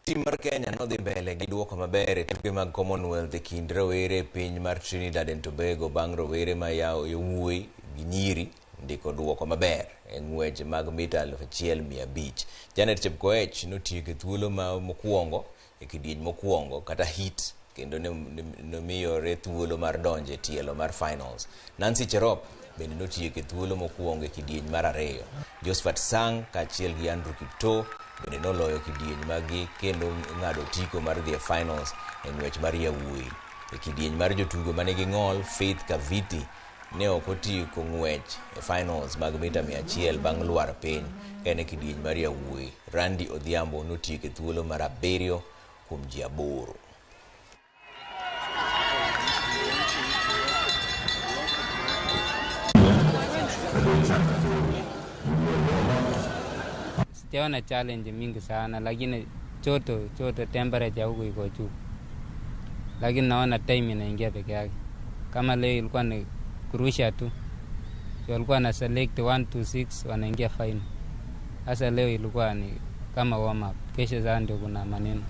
Tim mar Kenya nodhi mbele gi duoko maber e tuke mag Commonwealth e kind rowere e piny mar Trinidad and Tobago bang' rowere ma yawuoyi gi nyiri ndiko duoko maber e ng'wech mag mita 1500. Janet Chepkoech notieko e thuolo ma mokwongo e kidieny mokwongo kata heat kendo nomiyore thuolo mar donjo e tielo mar finals. Nancy Cherop bende notieko e thuolo mokwongo e kidieny mar ariyo. Josephat Sang kaachiel gi Andrew Kiptoo bende noloyo kidieny maggi kendo ng'ado otiko mar dhi e finals e ng'wech mar yawuoyi. E kidieny mar jotugo manigi ng'ol, Faith Kaviti ne ok otieko ng'wech e finals mag mita 100 bang' lwar piny ka en e kidieny mar yawuoyi. Randy Odhiambo notieko e thuolo mar abiriyo kuom ji aboro. Sijaona challenge mingi sana, lakini joto joto, temperature huku iko juu, lakini naona time inaingia peke yake. Kama leo ilikuwa ni kurusha tu, so walikuwa na select 1 to 6 wanaingia final. Sasa leo ilikuwa ni kama warm up, kesho sasa ndio kuna maneno.